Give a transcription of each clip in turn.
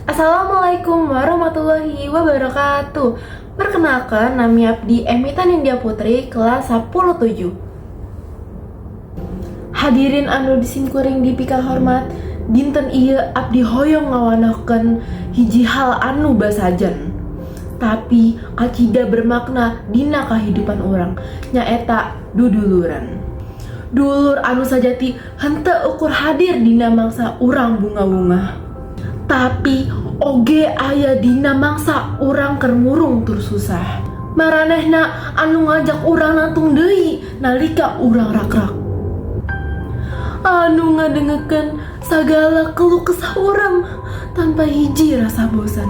Assalamualaikum warahmatullahi wabarakatuh. Perkenalkan, nami abdi Emita Nindya Putri, kelas 17. Hadirin anu disimkuring dipikahormat, dinten ieu abdi hoyong ngawanohkeun hiji hal anu basajan, tapi kacida bermakna dina kahidupan urang, nyaeta duduluran. Dulur anu sajati henteu ukur hadir dina mangsa urang bungah-bungah, tapi oge aya dina mangsa urang keur murung tur susah. Maranehna anu ngajak urang nangtung deui nalika urang rakrak, anu ngadengekeun sagala keluh kesah urang tanpa hiji rasa bosan.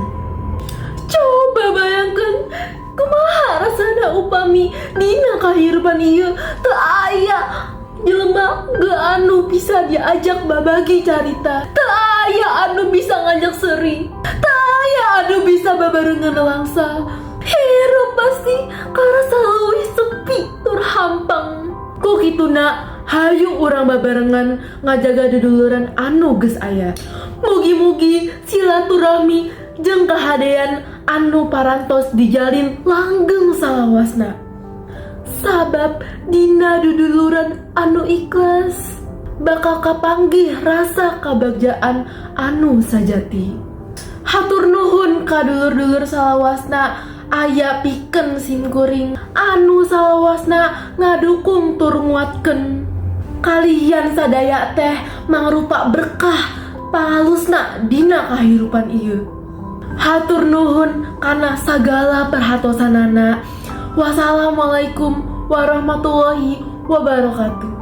Coba bayangkan, kumaha rasana upami dina kahirupan ieu teu aya jelema ge anu bisa diajak babagi carita, teu aya anu bisa ngajak seri, teu aya anu bisa babarengan nelangsa. Hirup pasti karasa leuwih sepi tur hampang. Ku kituna, hayu urang babarengan ngajaga duduluran anu geus aya. Mugi-mugi silaturahmi jeung kahadean anu parantos dijalin langgeng salawasna, sabab dina duduluran anu ikhlas bakal kapanggih rasa kabagjaan anu sajati. Hatur nuhun ka dulur-dulur salawasna aya pikeun simkuring, anu salawasna ngadukung tur nguatkeun. Kalian sadaya teh mangrupa berkah pangalusna dina kahirupan ieu. Hatur nuhun kana sagala perhatosanana. Wassalamualaikum warahmatullahi wabarakatuh.